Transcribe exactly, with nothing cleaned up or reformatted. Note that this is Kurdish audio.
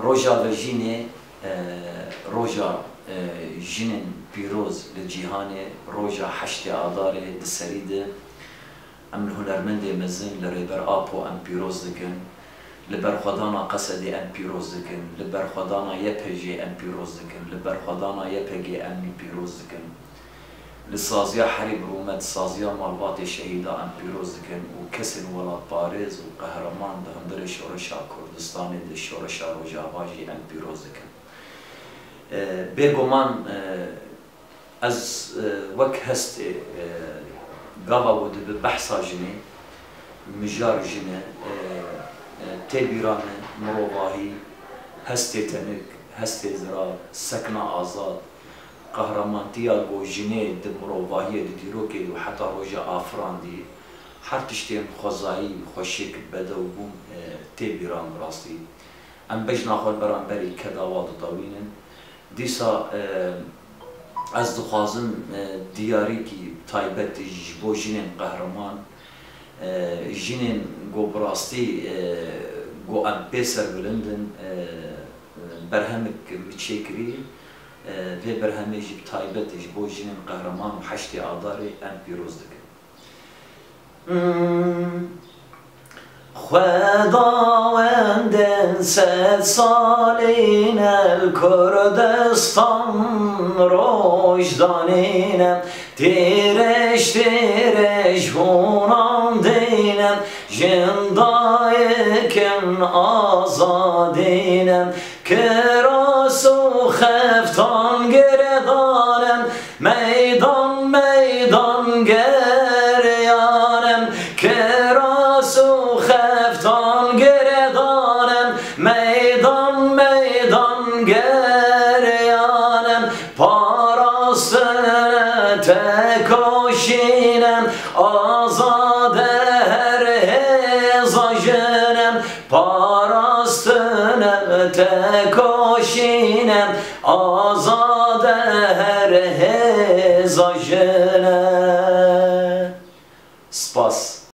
Roja vejînê, e, roja, e, jinên pîroz li cîhanê, roja heştê Adarê di serî de em li hunermendê mezin, li Rêber Apo em pîroz dikin, li berxwedana Qesedê em pîroz dikin, li berxwedana Y P G em pîroz dikin, li berxwedana Y P G em pîroz dikin. Li saziya Herî bi rûmet, saziya malbatê şehîda em pîroz dikin û kesên welatparêz û qehreman di hundirê şoreşa Kurdistanê de, şoreşa Rojava jî em pîroz dikin. E, bêguman, e, ez, e, wek hestê, e, gava ku dibe behsa jinê, mijar jin e, e, e, tê bîra min mirovahî, hestê tenik, hestê zirav, sekna azad, qehremantiya ku jinê di mirovahiyê, di dîrokê û heta roja afirandî, her tiştên xwezayî, xweşik, bedew bûn, e, tê bîra min rastî. Em bejna xwe li beramberî keda wa ditewînin. Dîsa, e, ez dixwazim, e, diyarîkî taybet ji bo jinên qehreman, e, jinên ku bi rastî, e, ku em pê serbilind in, e, berhemek min çêkirî, e, vê berhemê jî bi taybet ji bo jinên qehreman û heştê Adarê em pîroz dikin. Xwedawendên sed salî ne li Kurdistan roj danîne. Tîrêj tîrêj hûnan dîne, jin dayikin azadîne. Kiras û xeftan girêdan in, meydan meydan geryan in. Kiras û xeftan girêdan in, meydan meydan geryan in. Parastine tekoşîne, azade her hêza jine. Parastine tekoşîne, azade her hêza jine. Spas.